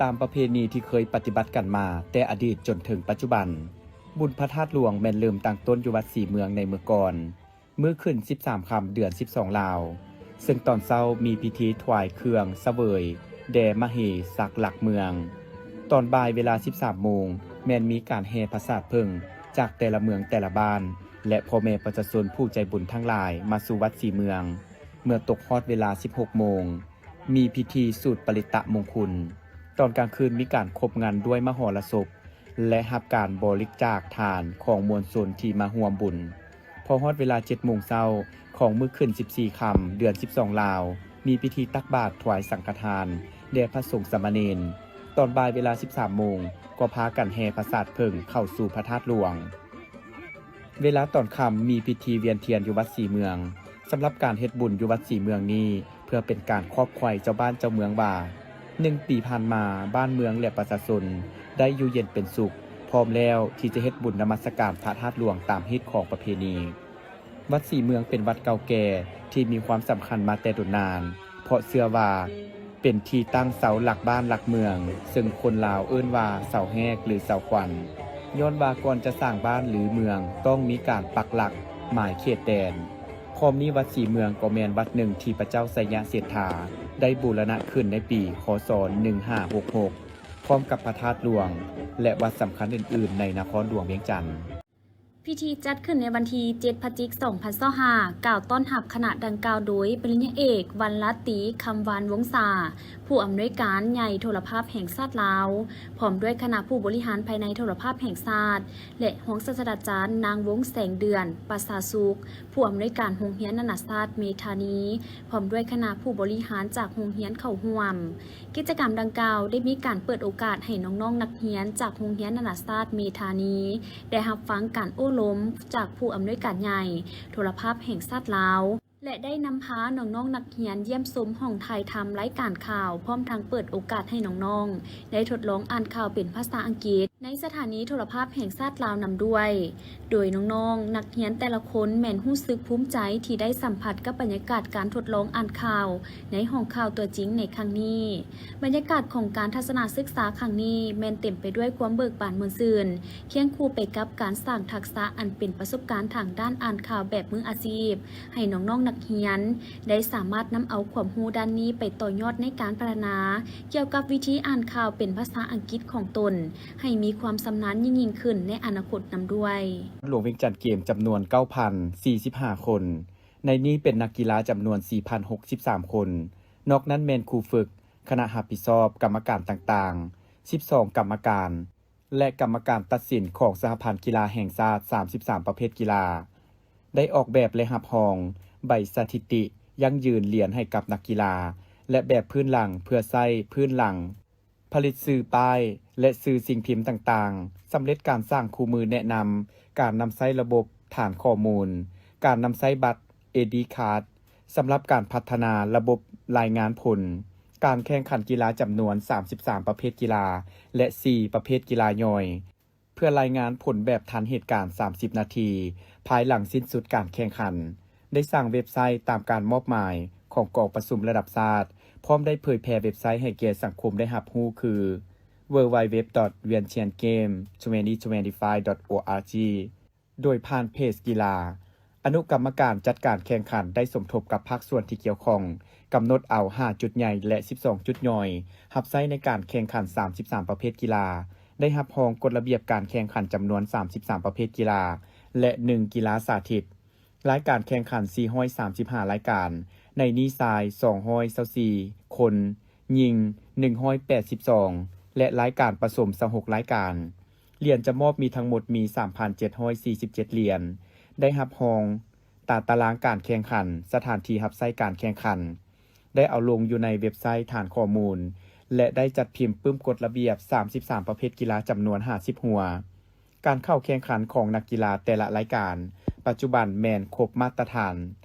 ຕາມປະເພນີທີ່ເຄີຍປະຕິບັດກັນມາແຕ່ອະດີດຈົນເຖິງປັດຈຸບັນ. ບຸນພະທາດຫຼວງແມ່ນເລີ່ມຕັ້ງຕົ້ນຢູ່ວັດສີເມືອງໃນເມື່ອກ່ອນ ມື້ຂຶ້ນສິບສາມຄ່ຳ ເດືອນສິບສອງລາວ, ເຊິ່ງຕອນເຊົ້າມີພິທີຖວາຍເຄື່ອງສະເຫວີຍແດ່ມະເຫສັກຫຼັກເມືອງ. ຕອນບ່າຍເວລາສິບສາມໂມງ ແມ່ນມີການແຫ່ປະສາດເຜິ້ງຈາກແຕ່ລະເມືອງແຕ່ລະບ້ານ ແລະ ພໍ່ແມ່ປະຊາຊົນຜູ້ໃຈບຸນທັງຫຼາຍມາສູ່ວັດສີເມືອງ. ເມື່ອຕົກຮອດເວລາສິບຫົກໂມງ ມີພິທີສູດປະລິດຕະມົງຄຸນ. ຕອນກາງຄືນມີການຄົບງັນດ້ວຍມະຫອລະສົບ ແລະ ຮັບການບໍລິຈາກທານຂອງມວນຊົນທີ່ມາຮ່ວມບຸນ. ພໍຮອດເວລາເຈັດໂມງເຊົ້າຂອງມື້ຂຶ້ນສິບສີ່ຄ່ຳ ເດືອນສິບສອງລາວ ມີພິທີຕັກບາດຖວາຍສັງຄະທານແດ່ພະສົງສາມະເນນ. ຕອນບ່າຍເວລາສິບສາມໂມງ ກໍພາກັນແຫ່ປະສາດເຜິ້ງເຂົ້າສູ່ພະທາດຫຼວງ. ເວລາຕອນຄ່ຳມີພິທີວຽນທຽນຢູ່ວັດສີເມືອງ. ສຳລັບການເຮັດບຸນຢູ່ວັດສີເມືອງນີ້ ເພື່ອເປັນການຂອບໄຂວ້ເຈົ້າບ້ານເຈົ້າເມືອງວ່າ ໜຶ່ງປີຜ່ານມາ ບ້ານເມືອງ ແລະ ປະຊາຊົນໄດ້ຢູ່ເຢັນເປັນສຸກ, ພ້ອມແລ້ວທີ່ຈະເຮັດບຸນນະມັດສະການພະທາດຫຼວງຕາມຮີດຄອງປະເພນີ. ວັດສີເມືອງເປັນວັດເກົ່າແກ່ທີ່ມີຄວາມສຳຄັນມາແຕ່ດົນນານ, ເພາະເຊື່ອວ່າ ເປັນທີ່ຕັ້ງເສົາຫຼັກບ້ານຫຼັກເມືອງ, ເຊິ່ງຄົນລາວເອີ້ນວ່າເສົາແຮກ ຫຼື ເສົາຂວັນ, ຍ້ອນວ່າກ່ອນຈະສ້າງບ້ານ ຫຼື ເມືອງ ຕ້ອງມີການປັກຫຼັກໝາຍເຂດແດນ. ພ້ອມນີ້ວັດສີເມືອງກໍແມ່ນວັດໜຶ່ງທີ່ພະເຈົ້າໄຊຍະເສດຖາໄດ້ບູລະນະຂຶ້ນໃນປີ ຄ.ສ. ໜຶ່ງຫ້າຫົກຫົກ ພ້ອມກັບພະທາດຫຼວງ ແລະ ວັດສຳຄັນອື່ນໆໃນນະຄອນຫຼວງວຽງຈັນ. ພິທີຈັດຂຶ້ນໃນວັນທີເຈັດ ພະຈິກ ສອງພັນຊາວຫ້າ ກ່າວຕ້ອນຮັບຄະນະດັ່ງກ່າວໂດຍ ປະລິນຍາເອກ ວັນລາຕີ ຄຳວານວົງສາ, ຜູ້ອຳນວຍການໃຫຍ່ໂທລະພາບແຫ່ງຊາດລາວ, ພ້ອມດ້ວຍຄະນະຜູ້ບໍລິຫານພາຍໃນໂທລະພາບແຫ່ງຊາດ ແລະ ຮອງສາດສະດາຈານ ນາງ ວົງແສງເດືອນ ປະສາສຸກ, ຜູ້ອຳນວຍການໂຮງຮຽນນານາຊາດເມທານີ, ພ້ອມດ້ວຍຄະນະຜູ້ບໍລິຫານຈາກໂຮງຮຽນເຂົ້າຮ່ວມ. ກິດຈະກຳດັ່ງກ່າວໄດ້ມີການເປີດໂອກາດໃຫ້ນ້ອງໆນັກຮຽນຈາກໂຮງຮຽນນານາຊາດເມທານີ ໄດ້ຮັບຟັງການໂອ້ລົມຈາກຜູ້ອຳນວຍການໃຫຍ່ໂທລະພາບແຫ່ງຊາດລາວ ແລະ ໄດ້ນຳພານ້ອງໆນັກຮຽນຢ້ຽມຊົມຫ້ອງຖ່າຍທຳລາຍການຂ່າວ, ພ້ອມທັງເປີດໂອກາດໃຫ້ນ້ອງໆໄດ້ທົດລອງອ່ານຂ່າວເປັນພາສາອັງກິດໃນສະຖານີໂທລະພາບແຫ່ງຊາດລາວນຳດ້ວຍ. ໂດຍນ້ອງໆນັກຮຽນແຕ່ລະຄົນແມ່ນຮູ້ສຶກພູມໃຈທີ່ໄດ້ສຳຜັດກັບບັນຍາກາດການທົດລອງອ່ານຂ່າວໃນຫ້ອງຂ່າວຕົວຈິງໃນຄັ້ງນີ້. ບັນຍາກາດຂອງການທັດສະນະສຶກສາຄັ້ງນີ້ແມ່ນເຕັມໄປດ້ວຍຄວາມເບີກບານມ່ວນຊື່ນ, ຄຽງຄູ່ໄປກັບການສ້າງທັກສະອັນເປັນປະສົບການທາງດ້ານອ່ານຂ່າວແບບມືອາຊີບ ໃຫ້ນ້ອງໆນັກຮຽນໄດ້ສາມາດນຳເອົາຄວາມຮູ້ດ້ານນີ້ໄປຕໍ່ຍອດໃນການພັດທະນາກ່ຽວກັບວິທີອ່ານຂ່າວເປັນພາສາອັງກິດຂອງຕົນ ໃຫ້ມີຄວາມຊຳນານຍິ່ງໆຂຶ້ນໃນອະນາຄົດນຳດ້ວຍ. ຫຼວງວຽງຈັນເກມຈຳນວນເກົ້າພັນສີ່ສິບຫ້າຄົນ, ໃນນີ້ເປັນນັກກິລາຈຳນວນສີ່ພັນຫົກສິບສາມຄົນ, ນອກນັ້ນແມ່ນຄູຝຶກ, ຄະນະຮັບຜິດຊອບ, ກຳມະການຕ່າງໆ ສິບສອງກຳມະການ ແລະ ກຳມະການຕັດສິນຂອງສະຫະພັນກິລາແຫ່ງຊາດ ສາມສິບສາມປະເພດກິລາ ໄດ້ອອກແບບ ແລະ ຮັບຮອງໃບສະຖິຕິຢັ້ງຢືນຫຼຽນໃຫ້ກັບນັກກິລາ ແລະ ແບບພື້ນຫຼັງເພື່ອໃຊ້ພື້ນຫຼັງ ຜະລິດສື່ປ້າຍ ແລະ ສື່ສິ່ງພິມຕ່າງໆ, ສຳເລັດການສ້າງຄູ່ມືແນະນຳ, ການນຳໃຊ້ລະບົບຖານຂໍ້ມູນ, ການນຳໃຊ້ບັດ ເອດີ ຄາດ ສຳລັບການພັດທະນາລະບົບລາຍງານຜົນການແຂ່ງຂັນກິລາຈຳນວນສາມສິບສາມປະເພດກິລາ ແລະ ສີ່ປະເພດກິລາຍ່ອຍ ເພື່ອລາຍງານຜົນແບບທັນເຫດການສາມສິບນາທີ ພາຍຫຼັງສິ້ນສຸດການແຂ່ງຂັນ, ໄດ້ສ້າງເວັບໄຊຕາມການມອບໝາຍຂອງກອງປະຊຸມລະດັບຊາດ, ພ້ອມໄດ້ເຜີຍແຜ່ເວັບໄຊໃຫ້ແກ່ສັງຄົມໄດ້ຮັບຮູ້ຄື www.vientiangame twenty twenty-five dot org. ໂດຍຜ່ານເພຈກິລາ, ອະນຸກຳມະການຈັດການແຂ່ງຂັນໄດ້ສົມທົບກັບພາກສ່ວນທີ່ກ່ຽວຂ້ອງ, ກຳນົດເອົາຫ້າຈຸດໃຫຍ່ ແລະ ສິບສອງຈຸດຍ່ອຍ ຮັບໃຊ້ໃນການແຂ່ງຂັນສາມສິບສາມປະເພດກິລາ, ໄດ້ຮັບຮອງກົດລະບຽບການແຂ່ງຂັນຈຳນວນສາມສິບສາມປະເພດກິລາ ແລະ ໜຶ່ງກິລາສາທິດ. ລາຍການແຂ່ງຂັນສີ່ຮ້ອຍສາມສິບຫ້າລາຍການ, ໃນນີ້ຊາຍສອງຮ້ອຍຊາວສີ່ຄົນ, ຍິງໜຶ່ງຮ້ອຍແປດສິບສອງ ແລະ ລາຍການປະສົມຊາວຫົກລາຍການ. ຫຼຽນຈະມອບມີທັງໝົດມີສາມພັນເຈັດຮ້ອຍສີ່ສິບເຈັດຫຼຽນ, ໄດ້ຮັບຮອງຕາຕະລາງການແຂ່ງຂັນ, ສະຖານທີ່ຮັບໃຊ້ການແຂ່ງຂັນ, ໄດ້ເອົາລົງຢູ່ໃນເວັບໄຊຖານຂໍ້ມູນ ແລະ ໄດ້ຈັດພິມປຶ້ມກົດລະບຽບສາມສິບສາມປະເພດກິລາຈຳນວນຫ້າສິບຫົວ. ການເຂົ້າແຂ່ງຂັນຂອງນັກກິລາແຕ່ລະລາຍການ ປັດຈຸບັນແມ່ນຄົບມາດຕະຖານ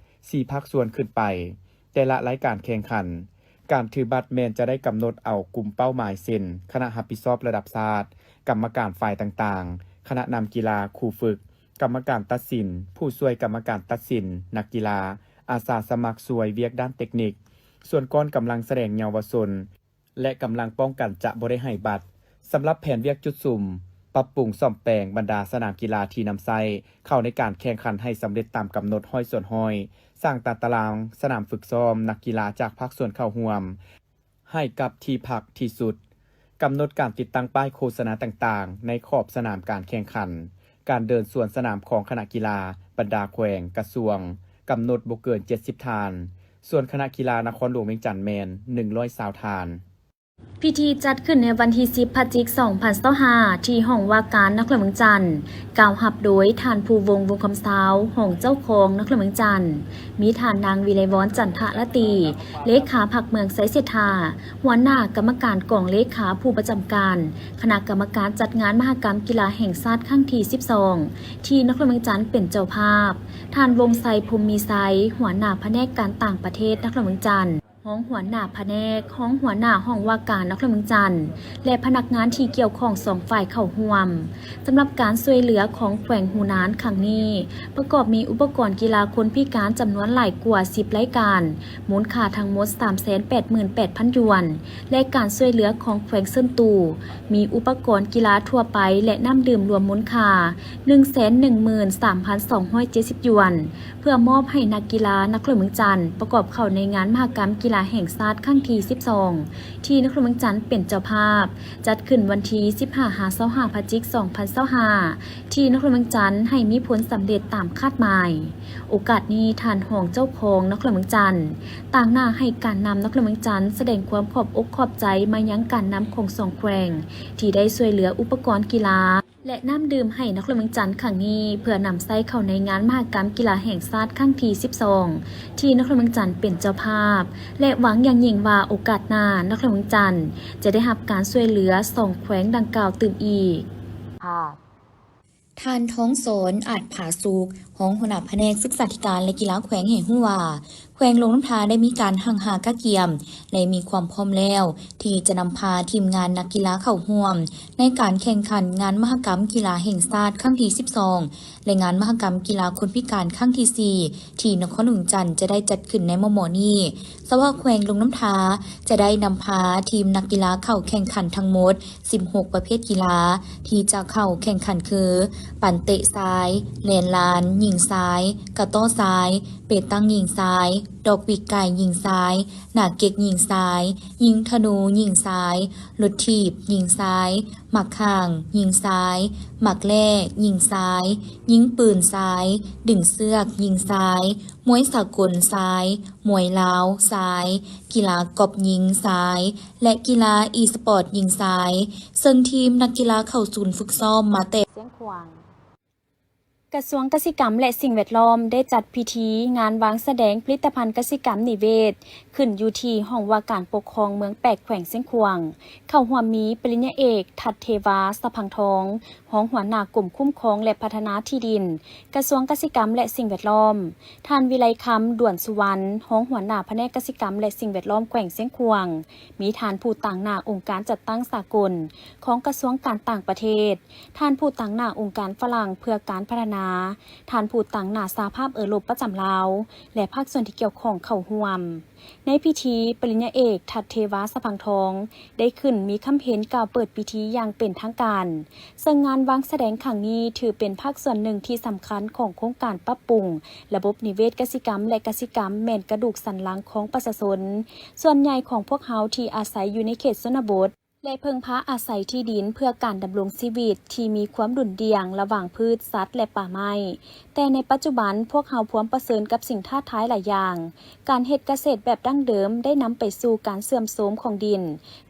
ສີ່ພາກສ່ວນຂຶ້ນໄປ. ແຕ່ລະລາຍການແຂ່ງຂັນ, ການຖືບັດແມ່ນຈະໄດ້ກຳນົດເອົາກຸ່ມເປົ້າໝາຍເຊັ່ນ ຄະນະຮັບຜິດຊອບລະດັບຊາດ, ກຳມະການຝ່າຍຕ່າງໆ, ຄະນະນຳກິລາ, ຄູຝຶກ, ກຳມະການຕັດສິນ, ຜູ້ຊ່ວຍກຳມະການຕັດສິນ, ນັກກິລາ, ອາສາສະໝັກຊ່ວຍວຽກດ້ານເຕັກນິກ, ສ່ວນກ້ອນກຳລັງສະແດງເຍົາວະຊົນ ແລະ ກຳລັງປ້ອງກັນຈະບໍ່ໄດ້ໃຫ້ບັດ. ສຳລັບແຜນວຽກຈຸດສຸມ, ປັບປຸງສ້ອມແປງບັນດາສະໜາມກິລາທີ່ນຳໃຊ້ເຂົ້າໃນການແຂ່ງຂັນໃຫ້ສຳເລັດຕາມກຳນົດຮ້ອຍສ່ວນຮ້ອຍ, ສ້າງຕາຕະລາງສະໜາມຝຶກຊ້ອມນັກກິລາຈາກພາກສ່ວນເຂົ້າຮ່ວມ ໃຫ້ກັບທີ່ພັກທີ່ສຸດ, ກຳນົດການຕິດຕັ້ງປ້າຍໂຄສະນາຕ່າງໆໃນຂອບສະໜາມການແຂ່ງຂັນ, ການເດີນສວນສະໜາມຂອງຄະນະກິລາບັນດາແຂວງ, ກະຊວງ ກຳນົດບໍ່ເກີນເຈັດສິບທ່ານ, ສ່ວນຄະນະກິລານະຄອນຫຼວງວຽງຈັນແມ່ນໜຶ່ງຮ້ອຍຊາວທ່ານ. ພິທີຈັດຂຶ້ນໃນວັນທີສິບ ພະຈິກ ສອງພັນຊາວຫ້າ ທີ່ຫ້ອງວ່າການນະຄອນຫຼວງວຽງຈັນ, ກ່າວຮັບໂດຍທ່ານ ພູວົງ ວົງຄຳຊາວ ຮອງເຈົ້າຄອງນະຄອນຫຼວງວຽງຈັນ, ມີທ່ານນາງ ວິໄລວອນ ຈັນທະລາຕີ ເລຂາພັກເມືອງໄຊເສດຖາ, ຫົວໜ້າກຳມະການກອງເລຂາຜູ້ປະຈຳການຄະນະກຳມະການຈັດງານມະຫະກຳກິລາແຫ່ງຊາດຄັ້ງທີສິບສອງ ທີ່ນະຄອນຫຼວງວຽງຈັນເປັນເຈົ້າພາບ, ທ່ານ ວົງໄຊ ພົມມີໄຊ ຫົວໜ້າພະແນກການຕ່າງປະເທດນະຄອນຫຼວງວຽງຈັນ, ຮອງຫົວໜ້າພະແນກ, ຮອງຫົວໜ້າຫ້ອງວ່າການນະຄອນຫຼວງວຽງຈັນ ແລະ ພະນັກງານທີ່ກ່ຽວຂ້ອງສອງຝ່າຍເຂົ້າຮ່ວມ. ສຳລັບການຊ່ວຍເຫຼືອຂອງແຂວງຫູນານຄັ້ງນີ້ ປະກອບມີອຸປະກອນກິລາຄົນພິການຈຳນວນຫຼາຍກວ່າສິບລາຍການ, ມູນຄ່າທັງໝົດສາມແສນແປດໝື່ນແປດພັນຢວນ ແລະ ການຊ່ວຍເຫຼືອຂອງແຂວງເຊິນຕູ ມີອຸປະກອນກິລາທົ່ວໄປ ແລະ ນ້ຳດື່ມລວມມູນຄ່າໜຶ່ງແສນໜຶ່ງໝື່ນສາມພັນສອງຮ້ອຍເຈັດສິບຢວນ ເພື່ອມອບໃຫ້ນັກກິລານະຄອນຫຼວງວຽງຈັນ ປະກອບເຂົ້າໃນງານມະຫະກຳກິລາແຫ່ງຊາດຄັ້ງທີສິບສອງ ທີ່ນະຄອນຫຼວງວຽງຈັນເປັນເຈົ້າພາບ, ຈັດຂຶ້ນວັນທີສິບຫ້າ ຫາ ຊາວຫ້າ ພະຈິກ ສອງພັນຊາວຫ້າ ທີ່ນະຄອນຫຼວງວຽງຈັນ ໃຫ້ມີຜົນສຳເລັດຕາມຄາດໝາຍ. ໂອກາດນີ້ ທ່ານຮອງເຈົ້າຄອງນະຄອນຫຼວງວຽງຈັນ ຕາງໜ້າໃຫ້ການນຳນະຄອນຫຼວງວຽງຈັນ ສະແດງຄວາມຂອບອົກຂອບໃຈມາຍັງການນຳຂອງສອງແຂວງ ທີ່ໄດ້ຊ່ວຍເຫຼືອອຸປະກອນກິລາ ແລະ ນ້ຳດື່ມໃຫ້ນະຄອນຫຼວງວຽງຈັນຄັ້ງນີ້ ເພື່ອນຳໃຊ້ເຂົ້າໃນງານມະຫະກຳກິລາແຫ່ງຊາດຄັ້ງທີສິບສອງ ທີ່ນະຄອນຫຼວງວຽງຈັນເປັນເຈົ້າພາບ ແລະ ຫວັງຢ່າງຍິ່ງວ່າໂອກາດໜ້າ ນະຄອນຫຼວງວຽງຈັນຈະໄດ້ຮັບການຊ່ວຍເຫຼືອສອງແຂວງດັ່ງກ່າວຕື່ມອີກ. ທ່ານ ທອງສອນ ອາດຜາສຸກ ຮອງຫົວໜ້າພະແນກສຶກສາທິການ ແລະ ກິລາແຂວງໃຫ້ຮູ້ວ່າ ແຂວງຫຼວງນ້ຳທາໄດ້ມີການຮັ່ງຮ່າກະກຽມ ແລະ ມີຄວາມພ້ອມແລ້ວ ທີ່ຈະນຳພາທີມງານນັກກິລາເຂົ້າຮ່ວມໃນການແຂ່ງຂັນງານມະຫະກຳກິລາແຫ່ງຊາດຄັ້ງທີສິບສອງ ແລະ ງານມະຫະກຳກິລາຄົນພິການຄັ້ງທີສີ່ ທີ່ນະຄອນຫຼວງວຽງຈັນຈະໄດ້ຈັດຂຶ້ນໃນມໍ່ໆນີ້. ສະເພາະແຂວງຫຼວງນ້ຳທາຈະໄດ້ນຳພາທີມນັກກິລາເຂົ້າແຂ່ງຂັນທັງໝົດ ສິບຫົກປະເພດກິລາທີ່ຈະເຂົ້າແຂ່ງຂັນຄື ປັ່ນເຕະຊາຍ, ແລ່ນລານຍິງຊາຍ, ກະຕໍ້ຊາຍ, ເປຕັງຍິງຊາຍ, ດອກປີກໄກ່ຍິງຊາຍ, ໜາເກັກຍິງຊາຍ, ຍິງທະນູຍິງຊາຍ, ລົດຖີບຍິງຊາຍ, ໝາກຂ່າງຍິງຊາຍ, ໝາກແລ່ຍິງຊາຍ, ຍິງປືນຊາຍ, ດຶງເຊືອກຍິງຊາຍ, ມວຍສາກົນຊາຍ, ມວຍລາວຊາຍ, ກິລາກອບຍິງຊາຍ ແລະ ກິລາອີສະປອດຍິງຊາຍ, ເຊິ່ງທີມນັກກິລາເຂົ້າສູນຝຶກຊ້ອມມາແຕ່ຊຽງຂວາງ. ກະຊວງກະສິກຳ ແລະ ສິ່ງແວດລ້ອມ ໄດ້ຈັດພິທີງານວາງສະແດງຜະລິດຕະພັນກະສິກຳນິເວດ ຂຶ້ນຢູ່ທີ່ຫ້ອງວ່າການປົກຄອງເມືອງແປກ ແຂວງຊຽງຂວາງ. ເຂົ້າຮ່ວມມີປະລິນຍາເອກ ທັດເທວາ ສະພັງທອງ ຮອງຫົວໜ້າກົມຄຸ້ມຄອງ ແລະ ພັດທະນາທີ່ດິນ ກະຊວງກະສິກຳ ແລະ ສິ່ງແວດລ້ອມ, ທ່ານ ວິໄລຄຳ ດວນສຸວັນ ຮອງຫົວໜ້າພະແນກກະສິກຳ ແລະ ສິ່ງແວດລ້ອມແຂວງຊຽງຂວາງ, ມີທ່ານຜູ້ຕາງໜ້າອົງການຈັດຕັ້ງສາກົນຂອງກະຊວງການຕ່າງປະເທດ, ທ່ານຜູ້ຕາງໜ້າອົງການຝຣັ່ງເພື່ອການພັດທະນາ, ທ່ານຜູ້ຕາງໜ້າສະຫະພາບເອີຣົບປະຈຳລາວ ແລະ ພາກສ່ວນທີ່ກ່ຽວຂ້ອງເຂົ້າຮ່ວມ. ໃນພິທີ, ປະລິນຍາເອກ ທັດເທວາ ສະພັງທອງ ໄດ້ຂຶ້ນມີຄຳເຫັນກ່າວເປີດພິທີຢ່າງເປັນທາງການ, ເຊິ່ງງານວາງສະແດງຄັ້ງນີ້ຖືເປັນພາກສ່ວນໜຶ່ງທີ່ສຳຄັນຂອງໂຄງການປັບປຸງລະບົບນິເວດກະສິກຳ ແລະ ກະສິກຳແມ່ນກະດູກສັນຫຼັງຂອງປະຊາຊົນສ່ວນໃຫຍ່ຂອງພວກເຮົາທີ່ອາໄສຢູ່ໃນເຂດຊົນນະບົດ ແລະ ເພິ່ງພາອາໄສທີ່ດິນເພື່ອການດຳລົງຊີວິດທີ່ມີຄວາມດຸ່ນດ່ຽງລະຫວ່າງພືດ, ສັດ ແລະ ປ່າໄມ້. ແຕ່ໃນປັດຈຸບັນ, ພວກເຮົາພວມປະເຊີນກັບສິ່ງທ້າທາຍຫຼາຍຢ່າງ. ການເຮັດກະເສດແບບດັ້ງເດີມໄດ້ນຳໄປສູ່ການເສື່ອມໂຊມຂອງດິນ,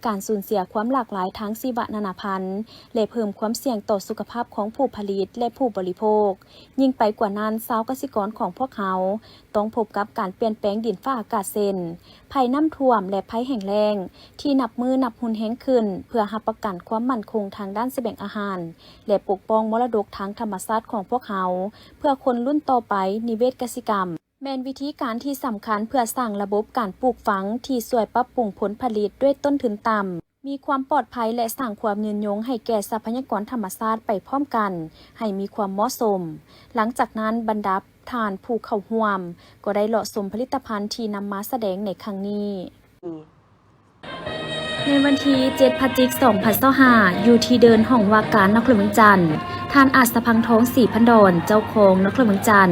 ການສູນເສຍຄວາມຫຼາກຫຼາຍທາງຊີວະນານາພັນ ແລະ ເພີ່ມຄວາມສ່ຽງຕໍ່ສຸຂະພາບຂອງຜູ້ຜະລິດ ແລະ ຜູ້ບໍລິໂພກ. ຍິ່ງໄປກວ່ານັ້ນ, ຊາວກະສິກອນຂອງພວກເຮົາ ຕ້ອງພົບກັບການປ່ຽນແປງດິນຟ້າອາກາດເຊັ່ນ ໄພນ້ຳຖ້ວມ ແລະ ໄພແຫ້ງແລ້ງ ທີ່ນັບມື້ນັບຮຸນແຮງຂຶ້ນ ເພື່ອຮັບປະກັນຄວາມໝັ້ນຄົງທາງດ້ານສະບຽງອາຫານ ແລະ ປົກປ້ອງມໍລະດົກທາງທຳມະຊາດຂອງພວກເຮົາ ເພື່ອຄົນລຸ້ນຕໍ່ໄປ. ນິເວດກະສິກຳ ແມ່ນວິທີການທີ່ສຳຄັນເພື່ອສ້າງລະບົບການປູກຝັງທີ່ຊ່ວຍປັບປຸງຜົນຜະລິດດ້ວຍຕົ້ນທຶນຕ່ຳ, ມີຄວາມປອດໄພ ແລະ ສ້າງຄວາມຍືນຍົງໃຫ້ແກ່ຊັບພະຍາກອນທຳມະຊາດໄປພ້ອມກັນໃຫ້ມີຄວາມເໝາະສົມ. ຫຼັງຈາກນັ້ນ, ບັນດາທ່ານຜູ້ເຂົ້າຮ່ວມກໍໄດ້ເລາະຊົມຜະລິດຕະພັນທີ່ນຳມາສະແດງໃນຄັ້ງນີ້. ໃນວັນທີເຈັດ ພະຈິກ ສອງພັນຊາວຫ້າ ຢູ່ທີ່ເດີ່ນຫ້ອງວ່າການນະຄອນຫຼວງວຽງຈັນ, ທ່ານ ອາດສະພັງທອງ ສີພັນດອນ ເຈົ້າຄອງນະຄອນຫຼວງວຽງຈັນ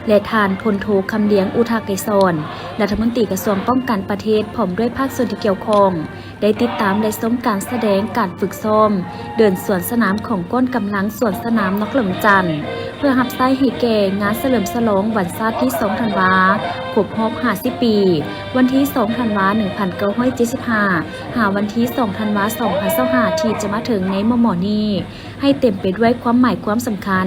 ແລະ ທ່ານ ພົນໂທ ຄຳລຽງ ອຸທະໄກສອນ ລັດຖະມົນຕີກະຊວງປ້ອງກັນປະເທດ ພ້ອມດ້ວຍພາກສ່ວນທີ່ກ່ຽວຂ້ອງ ໄດ້ຕິດຕາມ ແລະ ຊົມການສະແດງການຝຶກຊ້ອມເດີ່ນສວນສະໜາມຂອງກ້ອນກຳລັງສວນສະໜາມນະຄອນຫຼວງວຽງຈັນ ເພື່ອຮັບໃຊ້ໃຫ້ແກ່ງານສະເຫຼີມສະຫຼອງວັນຊາດທີສອງທັນວາ ຄົບຮອບຫ້າສິບປີ ວັນທີສອງທັນວາ ໜຶ່ງພັນເກົ້າຮ້ອຍເຈັດສິບຫ້າ ຫາວັນທີສອງທັນວາ ສອງພັນຊາວຫ້າ ທີ່ຈະມາເຖິງໃນມໍ່ໆນີ້ ໃຫ້ເຕັມໄປດ້ວຍຄວາມໝາຍຄວາມສຳຄັນ,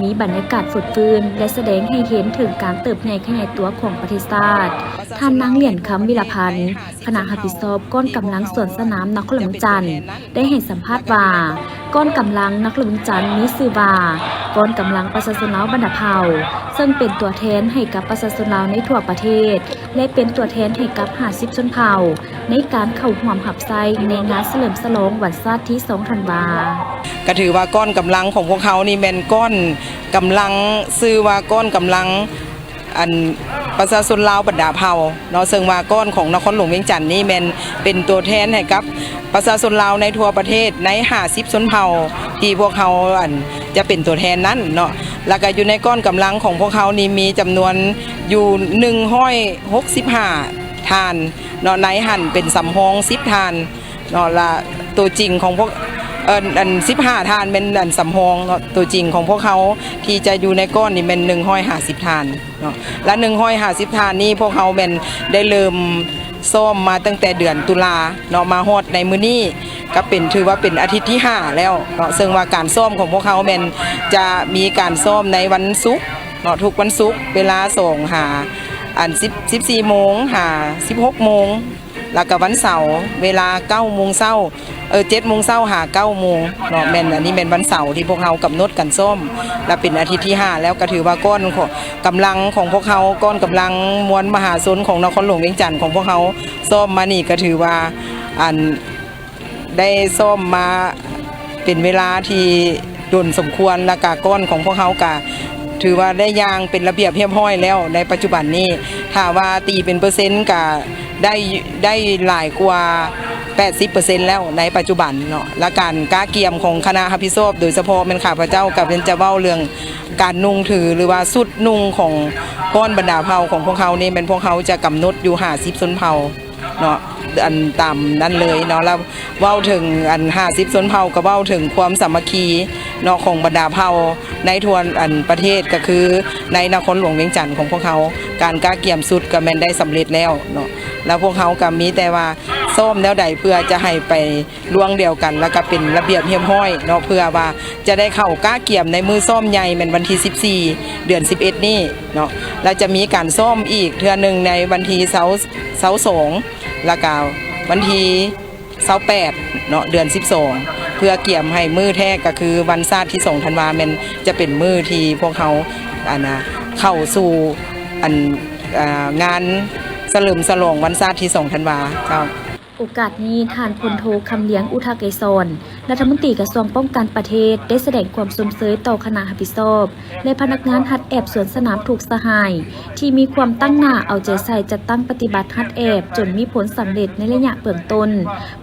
ມີບັນຍາກາດຟົດຟື້ນ ແລະ ສະແດງໃຫ້ເຫັນເຖິງການເຕີບໃຫຍ່ຂະຫຍາຍຕົວຂອງປະເທດຊາດ. ທ່ານນາງ ຫຼຽນຄຳ ວິລະພັນ ຄະນະຮັບຜິດຊອບກ້ອນກຳລັງສວນສະໜາມນະຄອນຫຼວງວຽງຈັນ ໄດ້ໃຫ້ສຳພາດວ່າ ກ້ອນກຳລັງນະຄອນຫຼວງວຽງຈັນມີຊື່ວ່າ ກ້ອນກຳລັງປະຊາຊົນລາວບັນດາເຜົ່າ ເຊິ່ງເປັນຕົວແທນໃຫ້ກັບປະຊາຊົນລາວໃນທົ່ວປະເທດ ແລະ ເປັນຕົວແທນໃຫ້ກັບຫ້າສິບຊົນເຜົ່າ ໃນການເຂົ້າຮ່ວມຮັບໃຊ້ໃນງານສະເຫຼີມສະຫຼອງວັນຊາດທີສອງທັນວາ. ກະຖືວ່າກ້ອນກຳລັງຂອງພວກເຮົານີ້ແມ່ນກ້ອນກຳລັງ ຊື່ວ່າກ້ອນກຳລັງ ອັນ ປະຊາຊົນລາວບັນດາເຜົ່າເນາະ, ເຊິ່ງວ່າກ້ອນຂອງນະຄອນຫຼວງວຽງຈັນນີ້ແມ່ນເປັນຕົວແທນໃຫ້ກັບປະຊາຊົນລາວໃນທົ່ວປະເທດໃນຫ້າສິບຊົນເຜົ່າ ທີ່ພວກເຮົາ ອັນ ຈະເປັນຕົວແທນນັ້ນເນາະ. ແລ້ວກະຢູ່ໃນກ້ອນກຳລັງຂອງພວກເຮົານີ້ມີຈຳນວນຢູ່ໜຶ່ງຮ້ອຍຫົກສິບຫ້າທ່ານເນາະ, ໃນຫັ້ນເປັນສຳຮອງສິບທ່ານເນາະ, ລະໂຕຈິງຂອງພວກ ເອີ ອັນ ສິບຫ້າທ່ານແມ່ນ ອັນ ສຳຮອງເນາະ, ໂຕຈິງຂອງພວກເຮົາທີ່ຈະຢູ່ໃນກ້ອນນີ້ແມ່ນໜຶ່ງຮ້ອຍຫ້າສິບທ່ານເນາະ. ລະໜຶ່ງຮ້ອຍຫ້າສິບທ່ານນີ້ ພວກເຮົາແມ່ນໄດ້ເລີ່ມຊ້ອມມາຕັ້ງແຕ່ເດືອນຕຸລາເນາະ ມາຮອດໃນມື້ນີ້ກະເປັນ ຖືວ່າເປັນອາທິດທີຫ້າແລ້ວເນາະ, ເຊິ່ງວ່າການຊ້ອມຂອງພວກເຮົາແມ່ນຈະມີການຊ້ອມໃນວັນສຸກເນາະ, ທຸກວັນສຸກເວລາສອງຫາ ອັນ ສິບ ສິບສີ່ໂມງຫາສິບຫົກໂມງ ແລ້ວກະວັນເສົາເວລາເກົ້າໂມງເຊົ້າ ເອີ ເຈັດໂມງເຊົ້າຫາເກົ້າໂມງເນາະ. ແມ່ນ ອັນນີ້ແມ່ນວັນເສົາທີ່ພວກເຮົາກຳນົດກັນຊ້ອມ ແລະ ເປັນອາທິດທີຫ້າແລ້ວ. ກະຖືວ່າກ້ອນຂອງ ກຳລັງຂອງພວກເຮົາ ກ້ອນກຳລັງມວນມະຫາຊົນຂອງນະຄອນຫຼວງວຽງຈັນຂອງພວກເຮົາຊ້ອມມານີ້ ກະຖືວ່າ ອັນ ໄດ້ຊ້ອມມາເປັນເວລາທີ່ດົນສົມຄວນ ແລ້ວກະກ້ອນຂອງພວກເຮົາກະຖືວ່າໄດ້ຢ່າງເປັນລະບຽບຮຽບຮ້ອຍແລ້ວໃນປັດຈຸບັນນີ້. ຖ້າວ່າຕີເປັນເປີເຊັນກະໄດ້ ໄດ້ຫຼາຍກວ່າແປດສິບເປີເຊັນແລ້ວໃນປັດຈຸບັນເນາະ. ແລະ ການກະກຽມຂອງຄະນະຮັບຜິດຊອບ ໂດຍສະເພາະແມ່ນຂ້າພະເຈົ້າກະເປັນຈະເວົ້າເລື່ອງການນຸ່ງຖື ຫຼືວ່າຊຸດນຸ່ງຂອງກ້ອນບັນດາເຜົ່າຂອງພວກເຮົານີ້ ແມ່ນພວກເຮົາຈະກຳນົດຢູ່ຫ້າສິບຊົນເຜົ່າ ເນາະ ອັນຕາມນັ້ນເລີຍເນາະ. ແລ້ວເວົ້າເຖິງອັນຫ້າສິບຊົນເຜົ່າ ກໍເວົ້າເຖິງຄວາມສາມັກຄີເນາະ ຂອງບັນດາເຜົ່າໃນທົ່ວອັນປະເທດ ກໍຄືໃນນະຄອນຫຼວງວຽງຈັນຂອງພວກເຮົາ. ການກະກຽມຊຸດກໍແມ່ນໄດ້ສຳເລັດແລ້ວເນາະ, ແລ້ວພວກເຮົາກໍມີແຕ່ວ່າຊ້ອມແນວໃດເພື່ອຈະໃຫ້ໄປລ່ວງດຽວກັນ ແລ້ວກໍເປັນລະບຽບຮຽບຮ້ອຍເນາະ, ເພື່ອວ່າຈະໄດ້ເຂົ້າກະກຽມໃນມື້ຊ້ອມໃຫຍ່ ແມ່ນວັນທີສິບສີ່ ເດືອນສິບເອັດນີ້ເນາະ. ແລ້ວຈະມີການຊ້ອມອີກເທື່ອໜຶ່ງໃນວັນທີຊາວ ຊາວສອງ ແລ້ວກະວັນທີຊາວແປດເນາະ ເດືອນສິບສອງ ເພື່ອກຽມໃຫ້ມື້ແທ້ ກະຄືວັນຊາດທີສອງທັນວາ ແມ່ນຈະເປັນມື້ທີ່ພວກເຮົາ ອັນນະ ເຂົ້າສູ່ ອັນ ອາ ງານສະເຫຼີມສະຫຼອງວັນຊາດທີສອງທັນວາເຈົ້າ. ໂອກາດນີ້ ທ່ານ ພົນໂທ ຄຳລຽງ ອຸທະໄກສອນ ລັດຖະມົນຕີກະຊວງປ້ອງກັນປະເທດ ໄດ້ສະແດງຄວາມຊົມເຊີຍຕໍ່ຄະນະຮັບຜິດຊອບ ແລະ ພະນັກງານຮັດແອບສວນສະໜາມທຸກສະຫາຍ ທີ່ມີຄວາມຕັ້ງໜ້າເອົາໃຈໃສ່ຈັດຕັ້ງປະຕິບັດຮັດແອບ ຈົນມີຜົນສຳເລັດໃນໄລຍະເບື້ອງຕົ້ນ.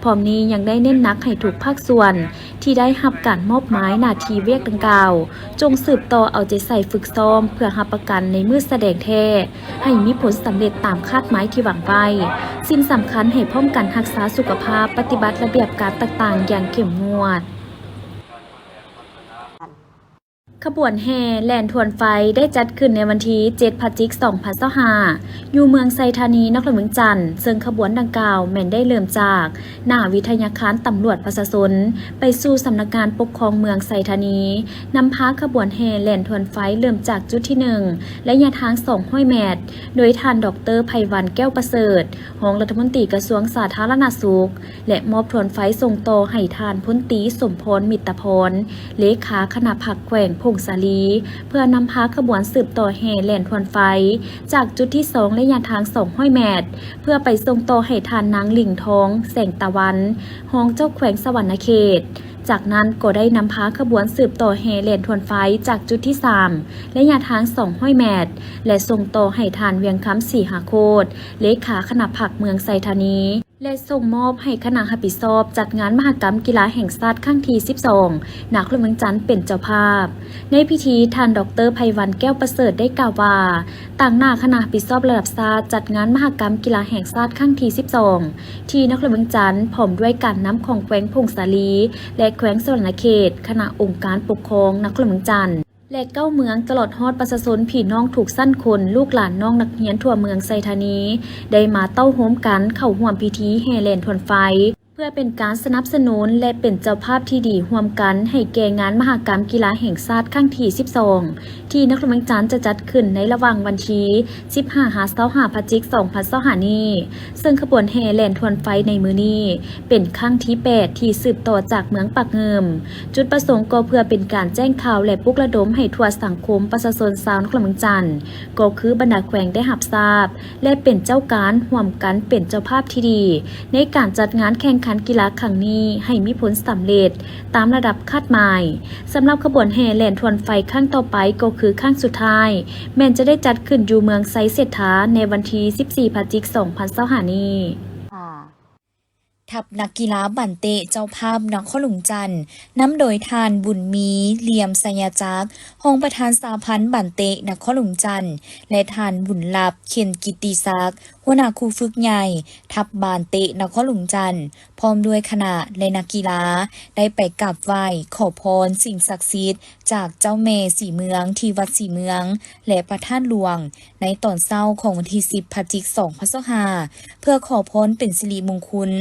ພ້ອມນີ້ຍັງໄດ້ເນັ້ນໜັກໃຫ້ທຸກພາກສ່ວນທີ່ໄດ້ຮັບການມອບໝາຍໜ້າທີ່ວຽກດັ່ງກ່າວ ຈົ່ງສືບຕໍ່ເອົາໃຈໃສ່ຝຶກຊ້ອມ ເພື່ອຮັບປະກັນໃນມື້ສະແດງແທ້ ໃຫ້ມີຜົນສຳເລັດຕາມຄາດໝາຍທີ່ວາງໄວ້. ສິ່ງສຳຄັນໃຫ້ພ້ອມກັນຮັກສາສຸຂະພາບ, ປະຕິບັດລະບຽບການຕ່າງໆຢ່າງເຂັ້ມງວດ. ຂະບວນແຫ່ແລ່ນທວນໄຟໄດ້ຈັດຂຶ້ນໃນວັນທີເຈັດ ພະຈິກ ສອງພັນຊາວຫ້າ ຢູ່ເມືອງໄຊທານີ ນະຄອນຫຼວງວຽງຈັນ, ເຊິ່ງຂະບວນດັ່ງກ່າວແມ່ນໄດ້ເລີ່ມຈາກໜ້າວິທະຍາຄານຕຳຫຼວດປະຊາຊົນ ໄປສູ່ສຳນັກງານປົກຄອງເມືອງໄຊທານີ, ນຳພາຂະບວນແຫ່ແລ່ນທວນໄຟເລີ່ມຈາກຈຸດທີໜຶ່ງ ໄລຍະທາງສອງຮ້ອຍແມັດ ໂດຍທ່ານ ດອກເຕີ ໄພວັນ ແກ້ວປະເສີດ ຮອງລັດຖະມົນຕີກະຊວງສາທາລະນະສຸກ ແລະ ມອບທວນໄຟສົ່ງຕໍ່ໃຫ້ທ່ານ ພົນຕີ ສົມພອນ ມິດຕະພອນ ເລຂາຄະນະພັກແຂວງຜົ້ງສາລີ ເພື່ອນຳພາຂະບວນສືບຕໍ່ແຫ່ແລ່ນທວນໄຟ ຈາກຈຸດທີສອງ ໄລຍະທາງສອງຮ້ອຍແມັດ ເພື່ອໄປສົ່ງຕໍ່ໃຫ້ທ່ານນາງ ລິງທອງ ແສງຕາວັນ ຮອງເຈົ້າແຂວງສະຫວັນນະເຂດ. ຈາກນັ້ນກໍໄດ້ນຳພາຂະບວນສືບຕໍ່ແຫ່ແລ່ນທວນໄຟຈາກຈຸດທີສາມ ໄລຍະທາງສອງຮ້ອຍແມັດ ແລະ ສົ່ງຕໍ່ໃຫ້ທ່ານ ວຽງຄຳ ສີຫາໂຄດ ເລຂາຄະນະພັກເມືອງໄຊທານີ. ແລະ ສົ່ງມອບໃຫ້ຄະນະຮັບຜິດຊອບຈັດງານມະຫະກຳກິລາແຫ່ງຊາດຄັ້ງທີສິບສອງ ນະຄອນຫຼວງວຽງຈັນເປັນເຈົ້າພາບ. ໃນພິທີ, ທ່ານ ດອກເຕີ ໄພວັນ ແກ້ວປະເສີດ ໄດ້ກ່າວວ່າ, ຕາງໜ້າຄະນະຮັບຜິດຊອບລະດັບຊາດຈັດງານມະຫະກຳກິລາແຫ່ງຊາດຄັ້ງທີສິບສອງ ທີ່ນະຄອນຫຼວງວຽງຈັນ, ພ້ອມດ້ວຍການນຳຂອງແຂວງຜົ້ງສາລີ ແລະ ແຂວງສະຫວັນນະເຂດ, ຄະນະອົງການປົກຄອງນະຄອນຫຼວງວຽງຈັນ ແລະ ເກົ້າເມືອງ, ຕະຫຼອດຮອດປະຊາຊົນພີ່ນ້ອງທຸກຊັ້ນຄົນ, ລູກຫຼານນ້ອງນັກຮຽນທົ່ວເມືອງໄຊທານີ ໄດ້ມາເຕົ້າໂຮມກັນເຂົ້າຮ່ວມພິທີແຫ່ແລ່ນທວນໄຟ ເພື່ອເປັນການສະໜັບສະໜູນ ແລະ ເປັນເຈົ້າພາບທີ່ດີຮ່ວມກັນໃຫ້ແກ່ງານມະຫະກຳກິລາແຫ່ງຊາດຄັ້ງທີສິບສອງ ທີ່ນະຄອນຫຼວງວຽງຈັນຈະຈັດຂຶ້ນໃນລະຫວ່າງວັນທີສິບຫ້າ ຫາ ຊາວຫ້າ ພະຈິກ ສອງພັນຊາວຫ້ານີ້, ເຊິ່ງຂະບວນແຫ່ແລ່ນທວນໄຟໃນມື້ນີ້ ເປັນຄັ້ງທີແປດທີ່ສືບຕໍ່ຈາກເມືອງປາກງື່ມ. ຈຸດປະສົງກໍເພື່ອເປັນການແຈ້ງຂ່າວ ແລະ ປຸກລະດົມໃຫ້ທົ່ວສັງຄົມປະຊາຊົນຊາວນະຄອນຫຼວງວຽງຈັນ ກໍຄືບັນດາແຂວງໄດ້ຮັບຊາບ ແລະ ເປັນເຈົ້າການຮ່ວມກັນເປັນເຈົ້າພາບທີ່ດີ ໃນການຈັດງານແຂ່ງຂັນກິລາຄັ້ງນີ້ໃຫ້ມີຜົນສຳເລັດຕາມລະດັບຄາດໝາຍ. ສຳລັບຂະບວນແຫ່ແລ່ນທວນໄຟຄັ້ງຕໍ່ໄປ ກໍຄືຄັ້ງສຸດທ້າຍ ແມ່ນຈະໄດ້ຈັດຂຶ້ນຢູ່ເມືອງໄຊເສດຖາໃນວັນທີສິບສີ່ ພະຈິກ ສອງພັນຊາວຫ້ານີ້. ທັບນັກກິລາບານເຕະເຈົ້າພາບນະຄອນຫຼວງຈັນ ນຳໂດຍທ່ານ ບຸນມີ ຫຼ່ຽມໄຊຍະຈັກ ຮອງປະທານສະຫະພັນບານເຕະນະຄອນຫຼວງຈັນ ແລະ ທ່ານ ບຸນລັບ ເຂັນກິດຕິສັກ ຫົວໜ້າຄູຝຶກໃຫຍ່ທັບບານເຕະນະຄອນຫຼວງຈັນ ພ້ອມດ້ວຍຄະນະ ແລະ ນັກກິລາ ໄດ້ໄປກາບໄຫວ້ຂໍພອນສິ່ງສັກສິດຈາກເຈົ້າແມ່ສີເມືອງທີ່ວັດສີເມືອງ ແລະ ພະທາດຫຼວງ ໃນຕອນເຊົ້າຂອງວັນທີສິບ ພະຈິກ ສອງພັນຊາວຫ້າ ເພື່ອຂໍພອນເປັນສິລິມົງຄຸນ,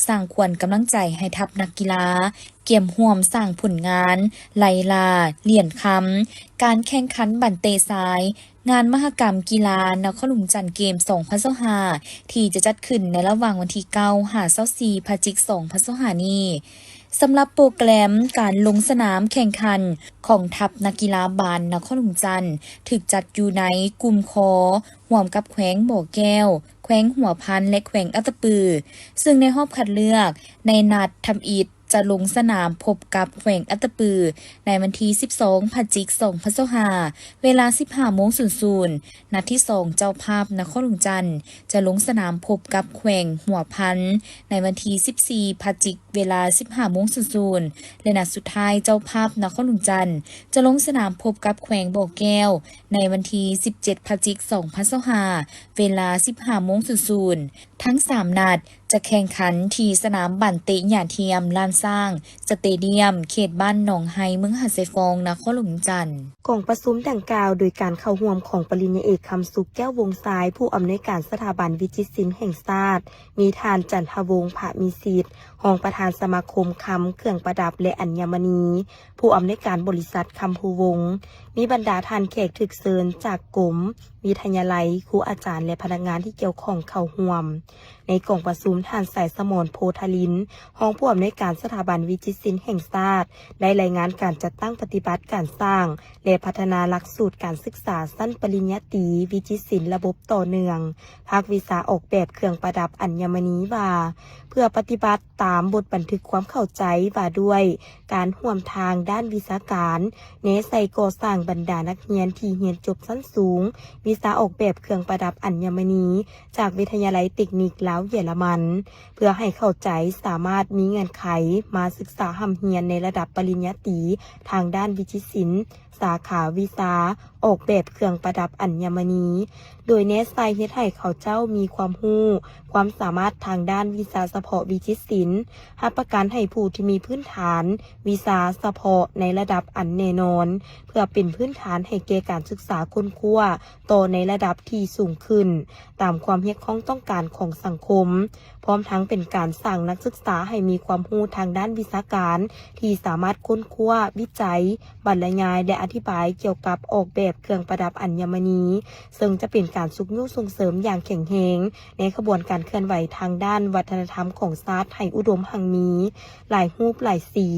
ສ້າງຂວັນກຳລັງໃຈໃຫ້ທັບນັກກິລາ, ກຽມຮ່ວມສ້າງຜົນງານ, ໄລ່ລ່າຫຼຽນຄຳ, ການແຂ່ງຂັນບານເຕະຊາຍ, ງານມະຫະກຳກິລານະຄອນຫຼວງຈັນເກມ ສອງພັນຊາວຫ້າ ທີ່ຈະຈັດຂຶ້ນໃນລະຫວ່າງວັນທີເກົ້າ ຫາ ຊາວສີ່ ພະຈິກ ສອງພັນຊາວຫ້ານີ້. ສຳລັບໂປຣແກຣມການລົງສະໜາມແຂ່ງຂັນຂອງທັບນັກກິລາບານນະຄອນຫຼວງຈັນ ຖືກຈັດຢູ່ໃນກຸ່ມ ຄ ຮ່ວມກັບແຂວງບໍ່ແກ້ວ, ແຂວງຫົວພັນ ແລະ ແຂວງອັດຕະປື, ເຊິ່ງໃນຮອບຄັດເລືອກໃນນັດທຳອິດຈະລົງສະໜາມພົບກັບແຂວງອັດຕະປືໃນວັນທີສິບສອງ ພະຈິກ ສອງພັນຊາວຫ້າ ເວລາສິບຫ້າໂມງສູນສູນ. ນັດທີສອງ ເຈົ້າພາບນະຄອນຫຼວງຈັນ ຈະລົງສະໜາມພົບກັບແຂວງຫົວພັນໃນວັນທີສິບສີ່ ພະຈິກ ເວລາສິບຫ້າໂມງສູນສູນ ແລະ ນັດສຸດທ້າຍ ເຈົ້າພາບນະຄອນຫຼວງຈັນ ຈະລົງສະໜາມພົບກັບແຂວງບໍ່ແກ້ວໃນວັນທີສິບເຈັດ ພະຈິກ ສອງພັນຊາວຫ້າ ເວລາສິບຫ້າໂມງສູນສູນ. ທັງສາມນັດຈະແຂ່ງຂັນທີ່ສະໜາມບານເຕະຫຍ້າທຽມລ້ານຊ້າງ ສະເຕດຽມ ເຂດບ້ານໜອງໄຮ ເມືອງຫາດຊາຍຟອງ ນະຄອນຫຼວງວຽງຈັນ. ກອງປະຊຸມດັ່ງກ່າວໂດຍການເຂົ້າຮ່ວມຂອງປະລິນຍາເອກ ຄຳສຸກ ແກ້ວວົງຊາຍ ຜູ້ອຳນວຍການສະຖາບັນວິຈິດສິນແຫ່ງຊາດ, ມີທ່ານ ຈັນທະວົງ ພະມີສິດ ຮອງປະທານສະມາຄົມຄຳເຄື່ອງປະດັບ ແລະ ອັນຍະມະນີ, ຜູ້ອຳນວຍການບໍລິສັດຄຳພູວົງ, ມີບັນດາທ່ານແຂກຖືກເຊີນຈາກກົມ, ວິທະຍາໄລ, ຄູອາຈານ ແລະ ພະນັກງານທີ່ກ່ຽວຂ້ອງເຂົ້າຮ່ວມ. ໃນກອງປະຊຸມ, ທ່ານ ສາຍສະໝອນ ໂພທາລິນ ຮອງຜູ້ອຳນວຍການສະຖາບັນວິຈິດສິນແຫ່ງຊາດ ໄດ້ລາຍງານການຈັດຕັ້ງປະຕິບັດການສ້າງ ແລະ ພັດທະນາຫຼັກສູດການສຶກສາຊັ້ນປະລິນຍາຕີວິຈິດສິນລະບົບຕໍ່ເນື່ອງ ພາກວິຊາອອກແບບເຄື່ອງປະດັບອັນຍະມະນີວ່າ, ເພື່ອປະຕິບັດຕາມບົດບັນທຶກຄວາມເຂົ້າໃຈວ່າດ້ວຍການຮ່ວມທາງດ້ານວິຊາການ, ແນໃສ່ກໍ່ສ້າງບັນດານັກຮຽນທີ່ຮຽນຈົບຊັ້ນສູງ ວິຊາອອກແບບເຄື່ອງປະດັບອັນຍະມະນີ ຈາກວິທະຍາໄລເຕັກນິກລາວເຢຍລະມັນ ເພື່ອໃຫ້ເຂົ້າໃຈສາມາດມີເງື່ອນໄຂມາສຶກສາຮ່ຳຮຽນໃນລະດັບປະລິນຍາຕີທາງດ້ານວິຈິດສິນ ສາຂາວິຊາອອກແບບເຄື່ອງປະດັບອັນຍະມະນີ, ໂດຍແນໃສ່ເຮັດໃຫ້ເຂົາເຈົ້າມີຄວາມຮູ້, ຄວາມສາມາດທາງດ້ານວິຊາສະເພາະວິຈິດສິນ, ຮັບປະກັນໃຫ້ຜູ້ທີ່ມີພື້ນຖານວິຊາສະເພາະໃນລະດັບອັນແນ່ນອນ, ເພື່ອເປັນພື້ນຖານໃຫ້ແກ່ການສຶກສາຄົ້ນຄວ້າຕໍ່ໃນລະດັບທີ່ສູງຂຶ້ນ ຕາມຄວາມຮຽກຮ້ອງຕ້ອງການຂອງສັງຄົມ, ພ້ອມທັງເປັນການສ້າງນັກສຶກສາໃຫ້ມີຄວາມຮູ້ທາງດ້ານວິຊາການ ທີ່ສາມາດຄົ້ນຄວ້າ, ວິໄຈ, ບັນລະຍາຍ ແລະ ອະທິບາຍກ່ຽວກັບອອກແບບເຄື່ອງປະດັບອັນຍະມະນີ, ເຊິ່ງຈະເປັນການຊຸກຍູ້ສົ່ງເສີມຢ່າງແຂງແຮງໃນຂະບວນການເຄື່ອນໄຫວທາງດ້ານວັດທະນະທຳຂອງຊາດໃຫ້ອຸດົມຮັ່ງມີ, ຫຼາຍຮູບຫຼາຍສີ,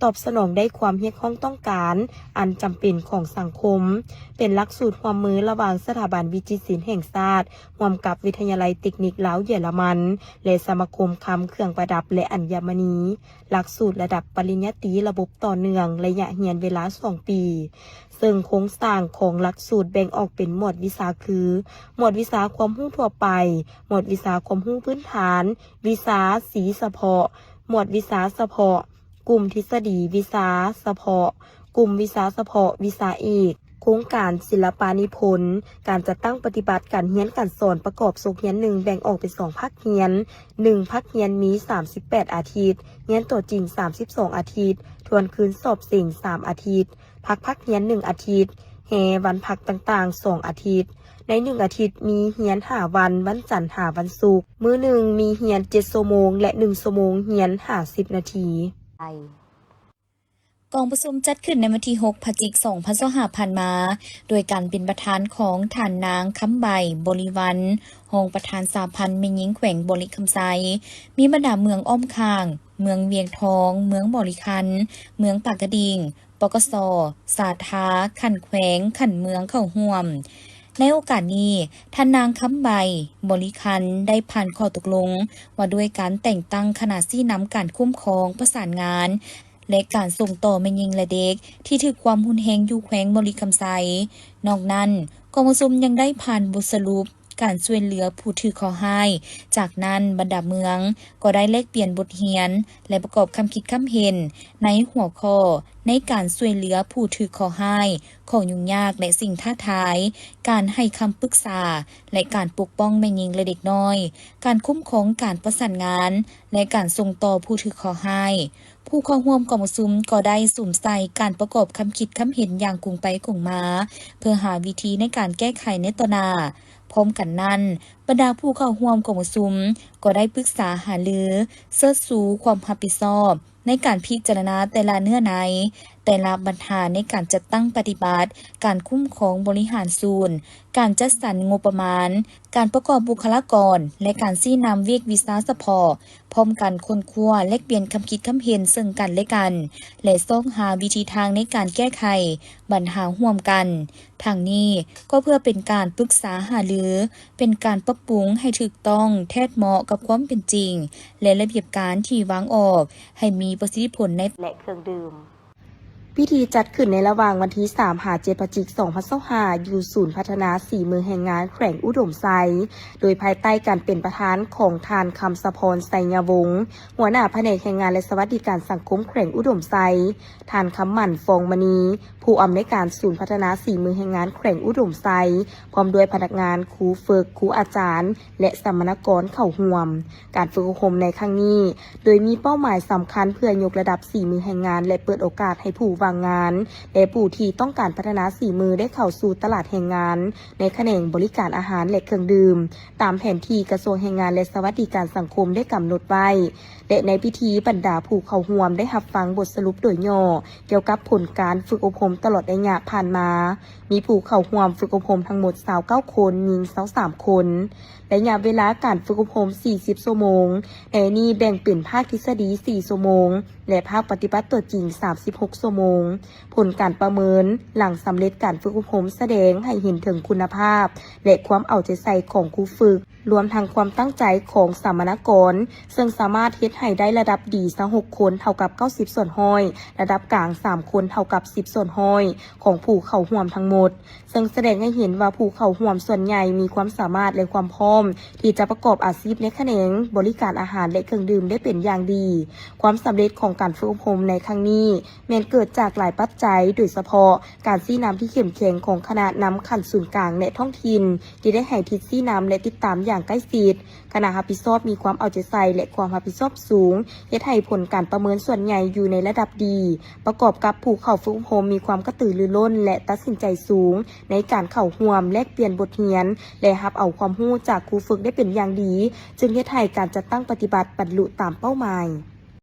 ຕອບສະໜອງໄດ້ຄວາມຮຽກຮ້ອງຕ້ອງການອັນຈຳເປັນຂອງສັງຄົມ, ເປັນຫຼັກສູດຮ່ວມມືລະຫວ່າງສະຖາບັນວິຈິດສິນແຫ່ງຊາດ ຮ່ວມກັບວິທະຍາໄລເຕັກນິກລາວເຢຍລະມັນ ແລະ ສະມາຄົມຄຳເຄື່ອງປະດັບ ແລະ ອັນຍະມະນີ, ຫຼັກສູດລະດັບປະລິນຍາຕີລະບົບຕໍ່ເນື່ອງ ໄລຍະຮຽນເວລາສອງປີ. ເຊິ່ງໂຄງສ້າງຂອງຫຼັກສູດແບ່ງອອກເປັນໝວດວິຊາຄື ໝວດວິຊາຄວາມຮູ້ທົ່ວໄປ, ໝວດວິຊາຄວາມຮູ້ພື້ນຖານ, ວິຊາ C ສະເພາະ, ໝວດວິຊາສະເພາະ, ກຸ່ມທິດສະດີວິຊາສະເພາະ, ກຸ່ມວິຊາສະເພາະ, ວິຊາເອກ. ໂຄງການສິລະປະນິພົນ, ການຈັດຕັ້ງປະຕິບັດການຮຽນການສອນປະກອບສົກຮຽນໜຶ່ງ ແບ່ງອອກເປັນສອງພາກຮຽນ. ໜຶ່ງພາກຮຽນມີສາມສິບແປດອາທິດ, ຮຽນຕົວຈິງສາມສິບສອງອາທິດ, ທວນຄືນສອບເສັງສາມອາທິດ, ພັກພາກຮຽນໜຶ່ງອາທິດ, ແຮວັນພັກຕ່າງໆສອງອາທິດ. ໃນໜຶ່ງອາທິດມີຮຽນຫ້າວັນ, ວັນຈັນຫາວັນສຸກ. ມື້ໜຶ່ງມີຮຽນເຈັດຊົ່ວໂມງ ແລະ ໜຶ່ງຊົ່ວໂມງຮຽນຫ້າສິບນາທີ. ກອງປະຊຸມຈັດຂຶ້ນໃນວັນທີຫົກ ພະຈິກ ສອງພັນຊາວຫ້າ ຜ່ານມາ, ໂດຍການເປັນປະທານຂອງທ່ານນາງ ຄຳໃບ ບໍລິວັນ, ຮອງປະທານສະຫະພັນແມ່ຍິງແຂວງບໍລິຄຳໄຊ, ມີບັນດາເມືອງອ້ອມຂ້າງ, ເມືອງວຽງທອງ, ເມືອງບໍລິຄັນ, ເມືອງປາກກະດິງ, ປກສ, ສາທາ, ຂັ້ນແຂວງ, ຂັ້ນເມືອງເຂົ້າຮ່ວມ. ໃນໂອກາດນີ້, ທ່ານນາງ ຄຳໃບ ບໍລິຄັນ ໄດ້ຜ່ານຂໍ້ຕົກລົງວ່າດ້ວຍການແຕ່ງຕັ້ງຄະນະຊີ້ນຳການຄຸ້ມຄອງ, ປະສານງານ ແລະ ການສົ່ງຕໍ່ແມ່ຍິງ ແລະ ເດັກທີ່ຖືກຄວາມຮຸນແຮງຢູ່ແຂວງບໍລິຄຳໄຊ. ນອກນັ້ນ, ກອງປະຊຸມຍັງໄດ້ຜ່ານບົດສະຫຼຸບການຊ່ວຍເຫຼືອຜູ້ຖືກເຄາະຮ້າຍ. ຈາກນັ້ນ, ບັນດາເມືອງກໍໄດ້ແລກປ່ຽນບົດຮຽນ ແລະ ປະກອບຄຳຄິດຄຳເຫັນໃນຫົວຂໍ້ ໃນການຊ່ວຍເຫຼືອຜູ້ຖືກເຄາະຮ້າຍ, ຂໍ້ຫຍຸ້ງຍາກ ແລະ ສິ່ງທ້າທາຍ, ການໃຫ້ຄຳປຶກສາ ແລະ ການປົກປ້ອງແມ່ຍິງ ແລະ ເດັກນ້ອຍ, ການຄຸ້ມຄອງ, ການປະສານງານ ແລະ ການສົ່ງຕໍ່ຜູ້ຖືກເຄາະຮ້າຍ. ຜູ້ເຂົ້າຮ່ວມກອງປະຊຸມກໍໄດ້ສຸມໃສ່ການປະກອບຄຳຄິດຄຳເຫັນຢ່າງກົງໄປກົງມາ ເພື່ອຫາວິທີໃນການແກ້ໄຂໃນຕໍ່ໜ້າ. ພ້ອມກັນນັ້ນ, ບັນດາຜູ້ເຂົ້າຮ່ວມກອງປະຊຸມກໍໄດ້ປຶກສາຫາລື, ເຊີດຊູຄວາມຮັບຜິດຊອບໃນການພິຈາລະນາແຕ່ລະເນື້ອໃນ, ແຕ່ລະບັນຫາໃນການຈັດຕັ້ງປະຕິບັດ, ການຄຸ້ມຄອງບໍລິຫານສູນ, ການຈັດສັນງົບປະມານ, ການປະກອບບຸກຄະລາກອນ ແລະ ການຊີ້ນຳວຽກວິຊາສະເພາະ, ພ້ອມກັນຄົ້ນຄວ້າແລກປ່ຽນຄຳຄິດຄຳເຫັນເຊິ່ງກັນ ແລະ ກັນ ແລະ ຊອກຫາວິທີທາງໃນການແກ້ໄຂບັນຫາຮ່ວມກັນ. ທັງນີ້ກໍເພື່ອເປັນການປຶກສາຫາລື, ເປັນການປັບປຸງໃຫ້ຖືກຕ້ອງແທດເໝາະກັບຄວາມເປັນຈິງ ແລະ ລະບຽບການທີ່ວາງອອກໃຫ້ມີປະສິດທິຜົນໃນ ແລະ ເຄື່ອງດື່ມ. ພິທີຈັດຂຶ້ນໃນລະຫວ່າງວັນທີສາມຫາເຈັດ ພະຈິກ ສອງພັນຊາວຫ້າ ຢູ່ສູນພັດທະນາສີມືແຮງງານແຂວງອຸດົມໄຊ, ໂດຍພາຍໃຕ້ການເປັນປະທານຂອງທ່ານ ຄຳສະພອນ ໄຊຍະວົງ, ຫົວໜ້າພະແນກແຮງງານ ແລະ ສະຫວັດດີການສັງຄົມແຂວງອຸດົມໄຊ, ທ່ານ ຄຳໝັ້ນ ຟອງມະນີ, ຜູ້ອຳນວຍການສູນພັດທະນາສີມືແຮງງານແຂວງອຸດົມໄຊ, ພ້ອມດ້ວຍພະນັກງານ, ຄູຝຶກ, ຄູອາຈານ ແລະ ສຳມະນາກອນເຂົ້າຮ່ວມ. ການຝຶກອົບຮົມໃນຄັ້ງນີ້ ໂດຍມີເປົ້າໝາຍສຳຄັນເພື່ອຍົກລະດັບສີມືແຮງງານ ແລະ ເປີດໂອກາດໃຫ້ຜູ້ວ່າງງານ ແລະ ຜູ້ທີ່ຕ້ອງການພັດທະນາສີມືໄດ້ເຂົ້າສູ່ຕະຫຼາດແຮງງານ ໃນຂະແໜງບໍລິການອາຫານ ແລະ ເຄື່ອງດື່ມ ຕາມແຜນທີ່ກະຊວງແຮງງານ ແລະ ສະຫວັດດີການສັງຄົມໄດ້ກຳນົດໄວ້. ແລະ ໃນພິທີ, ບັນດາຜູ້ເຂົ້າຮ່ວມໄດ້ຮັບຟັງບົດສະຫຼຸບໂດຍຫຍໍ້ກ່ຽວກັບຜົນການຝຶກອົບຮົມຕະຫຼອດໄລຍະຜ່ານມາ. ມີຜູ້ເຂົ້າຮ່ວມຝຶກອົບຮົມທັງໝົດຊາວເກົ້າຄົນ, ຍິງຊາວສາມຄົນ, ໄລຍະເວລາການຝຶກອົບຮົມສີ່ສິບຊົ່ວໂມງ, ໃນນີ້ແບ່ງເປັນພາກທິດສະດີສີ່ຊົ່ວໂມງ ແລະ ພາກປະຕິບັດຕົວຈິງສາມສິບຫົກຊົ່ວໂມງ. ຜົນການປະເມີນຫຼັງສຳເລັດການຝຶກອົບຮົມສະແດງໃຫ້ເຫັນເຖິງຄຸນນະພາບ ແລະ ຄວາມເອົາໃຈໃສ່ຂອງຄູຝຶກ, ລວມທັງຄວາມຕັ້ງໃຈຂອງສຳມະນາກອນ, ເຊິ່ງສາມາດເຮັດໃຫ້ໄດ້ລະດັບດີຊາວຫົກຄົນ ເທົ່າກັບເກົ້າສິບສ່ວນຮ້ອຍ, ລະດັບກາງສາມຄົນ ເທົ່າກັບສິບສ່ວນຮ້ອຍ ຂອງຜູ້ເຂົ້າຮ່ວມທັງໝົດ, ເຊິ່ງສະແດງໃຫ້ເຫັນວ່າຜູ້ເຂົ້າຮ່ວມສ່ວນໃຫຍ່ມີຄວາມສາມາດ ແລະ ຄວາມພ້ອມທີ່ຈະປະກອບອາຊີບໃນຂະແໜງບໍລິການອາຫານ ແລະ ເຄື່ອງດື່ມໄດ້ເປັນຢ່າງດີ. ຄວາມສຳເລັດຂອງການຝຶກອົບຮົມໃນຄັ້ງນີ້ ແມ່ນເກີດຈາກຫຼາຍປັດໄຈ, ໂດຍສະເພາະການຊີ້ນຳທີ່ເຂັ້ມແຂງຂອງຄະນະນຳຂັ້ນສູນກາງ ແລະ ທ້ອງຖິ່ນ ທີ່ໄດ້ໃຫ້ທິດຊີ້ນຳ ແລະ ຕິດຕາມຢ່າງໃກ້ຊິດ. ຄະນະຮັບຜິດຊອບມີຄວາມເອົາໃຈໃສ່ ແລະ ຄວາມຮັບຜິດຊອບສູງ, ເຮັດໃຫ້ຜົນການປະເມີນສ່ວນໃຫຍ່ຢູ່ໃນລະດັບດີ, ປະກອບກັບຜູ້ເຂົ້າຝຶກອົບຮົມມີຄວາມກະຕືລືລົ້ນ ແລະ ຕັດສິນໃຈສູງໃນການເຂົ້າຮ່ວມ, ແລກປ່ຽນບົດຮຽນ ແລະ ຮັບເອົາຄວາມຮູ້ຈາກຄູຝຶກໄດ້ເປັນຢ່າງດີ, ຈຶ່ງເຮັດໃຫ້ການຈັດຕັ້ງປະຕິບັດບັນລຸຕາມເປົ້າໝາຍ.